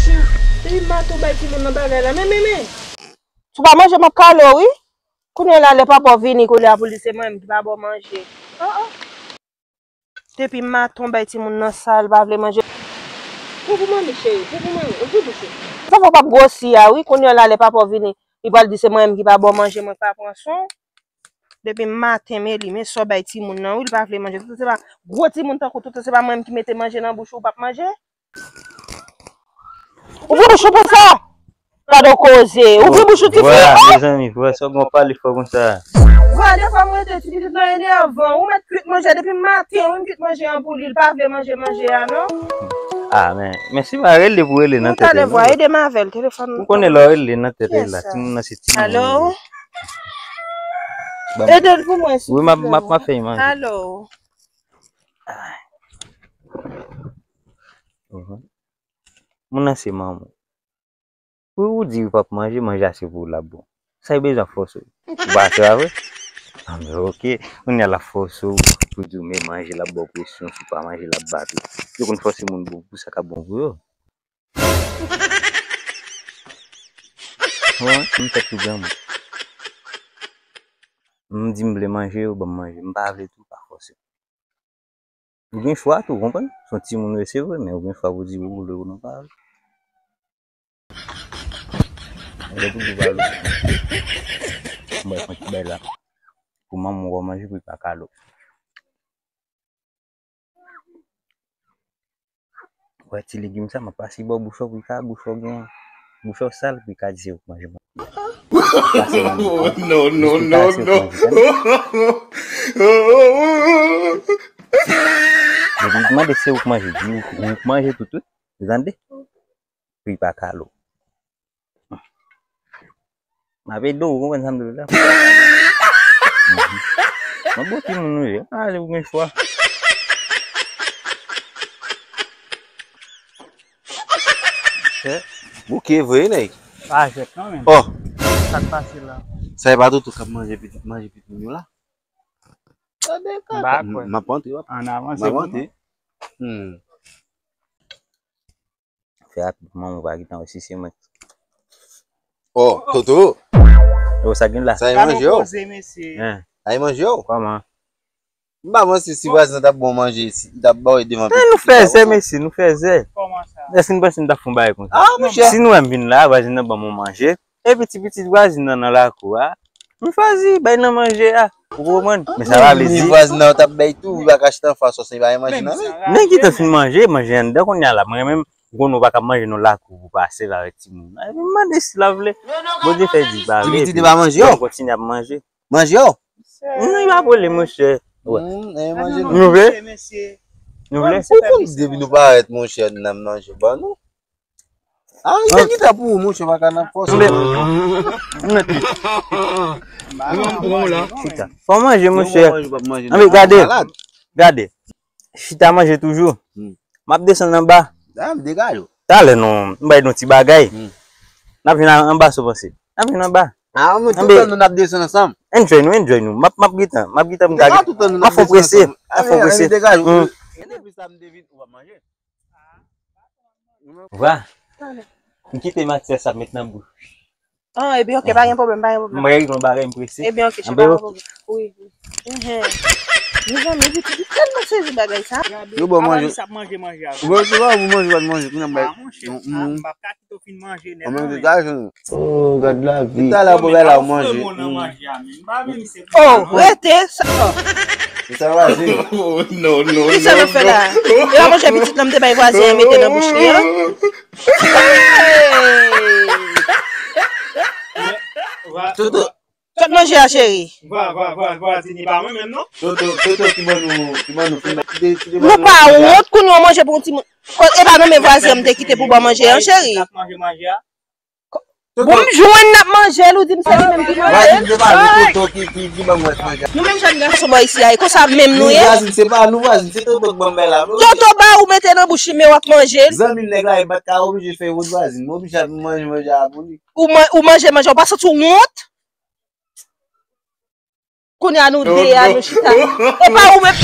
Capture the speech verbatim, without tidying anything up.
Depi maten w bay timoun nan bagay la. Men, men, men. Si w pa manje, m ap kale w, wi. Kounye a la, lè papa w vini, kounye a pou l di se mwen menm ki pa ba w manje. Oh, oh. Depi maten w bay timoun nan sa, l pa vle manje. Pou, pou manmi, cheri, pou, pou manmi, ouvri bouch ou. Sa fè w p ap gwosi a, wi. Kounye a la, lè papa w vini, li pral di se mwen menm ki pa ba w manje, mwen k pa pran swen w. Depi maten, men li, men sa w bay timoun nan, wi, li pa vle manje. Tout se pa, gwo timoun tankou tout se pa mwen menm ki mete manje nan bouch ou, w p ap manje. Ouvri bouch ou pou sa! Gade w koze. Ouvri bouch ou, tifi. Vwa, oh! Mezanmi, vwa, sa w gen w pale fò konsa? Vwa, defwa mwen rete ti pitit nan enèvan. Ou mèt kwit manje depi maten, ou kwit manje an pou li, li pa vle manje manje a, non. Ah, men, men si pa rele pou rele nan tèt li, non. Vwa, ede m avè l, telefòn. Ou konnen lè w rele nan tèt li la, timoun nan se timoun. Alo? Ede l pou mwen, silvouplè. Wi, m ap, m ap, m ap fè imaj. Alo? Mhm. Moun nan se manman w. Pou ou di ou p ap manje, manje a se pou ou l ap bon. Sa y bezwen fòse w? Ou pa se pa vre? Ah, men oke. Kounye a l ap fòse w pou di w men manje, l ap ba w presyon, si w pa manje, l ap bat ou. Yo konn fòse moun bon pou sa k ap bon pou yo. Wi, m fèt pou granmoun. M di m vle manje, yo ban m manje. M pa vle tou, pa fòse. Ou gen chwa tou, ou konprann? Se yon timoun ou ye, se vre, men ou gen chwa pou di ou vle ou non pa vle. Ou gen pou di ou pa vle. M bay fon ti bay la. Pou manman w manje, pou li pa kale w. Wè ti legim sa, m ap pase bò bouch ou pou li ka, bouch ou gen, bouch ou sal pou li ka di se ou k manje. Pase nan non, non, non, non. Depi li mande se ou k manje, di ou, ou k manje tout, wi. Ou tande? Pou li pa kale w. M ap ede w, ou konprann sa m di w la? Mhm. Mwen bon timoun ou ye. Ale, ou gen chwa. Chè. Bouke vre, nèg. Pa jèt non, men. Oh. Sa k pase la? Sa e pa Toto k ap manje pitit, manje pitit moun yo la? M pa kwè. M ap antre, w ap. Ann avanse pou nou. Hmm. Fè rapid, manman w pa gentan wè si se mwen. Oh, Toto. Oh, sa gen la? Sa e manje w? Gade yon koze, mesye. Hein. Sa e manje w? Kòman? M pa panse si vwazen an t ap ba w manje, si, li t ap ba w devan pitit li. Men nou fèzè, mesye, nou fèzè. Kòman sa? Èske nou panse nou t ap fè yon bagay konsa? Ah, monchè. Si nou wè m vin la, vwazen nan ban m yon manje. Epi ti pitit vwazin nan nan lakou a, m chwazi bay nan manje a. Ou konprann? Men sa pa vle di vwazin nan yo t ap bay tou, ou pa ka chita anfas ou san pa gen manje nan men. Men gentan fin manje, manje anndan kounye a la. Mwen menm, ou konnen ou pa ka manje nan lakou pou pase avèk timoun. Epi m mande si l ap vle. Bondye fè di pa vle. Ti pitit li pa manje yo? Kontinye ap manje. Manje yo? Non, li pa vle, monchè. Wè. Hmm, eh, manje nou. Nou vle? Nou vle? Ou konn depi nou parèt, monchè, n ap manje ban nou. Ah, se kita pou ou, monchè, pa ka nan fòs. Anbe, mèt li. Chita. Fò manje, monchè. Anbe, gade. Gade. Chita manje toujou. Hmm. M ap desann anba. Ah, m degaje w. Talè non, m bay nou ti bagay. Hmm. N ap vin anba, sou panse. N ap vin anba. Ah, men tout tan nou n ap desann ansanm. Enjoy nou, enjoy nou. M ap, m ap gentan, m ap gentan, m ap fon prese. M ap fon prese. Depi sa m te vin, ou pa manje. Vwa. M kite matyas ap met nan bouch. Ah, epi, ok, pa gen pwoblèm, pa gen pwoblèm. M regle yon bagay, m prese. Epi, ok, se pa gen pwoblèm. Wi, wi. Mezanmi, epi, li tèlman sezi bagay sa. Yo bon manje. Sa manje, manje a. Ou bon, ou bon, ou manje, ou manje, kounye a m bay. Ah, monchè, m pa ka kite w fin manje nèt non, men. Oh, gad lavi. Talè pou bèl la ou manje. Oh, rete sa. Oh. Se sa vwazen. Oh, non, non, non. Ki sa n ap fè la? E pa manje pitit lan m te bay vwazen an mete nan bouch li an? Toto. Sot manje a, cheri. Vwa, vwa, vwa, vwa, di ni pa mwen menm non. Toto, Toto ki ban nou, ki ban nou fin. Nou pa wont kounye a w manje pou yon timoun. E pa nan men vwazen an m te kite pou ban manje an, cheri. N ap manje manje a. Bon, m jwenn n ap manje l, ou di m se li menm ki manje l. Vwazin, se pa nou Toto ki, ki, ki ban mwen manje. Nou menm jèn gason bò isi a, e konsa menm nou ye. Vwazin, se pa nou vwazin, se Toto k ban m bay la. Toto ba ou mete nan bouch li, men w ap manje l. Zanmi nèg la, e pa t ka oblije fè wont vwazin, m oblije ap manje manje a pou li. Ou man-, ou manje manje, ou pa santi w wont? Kounye a nou de a nou chita. E pa ou menm.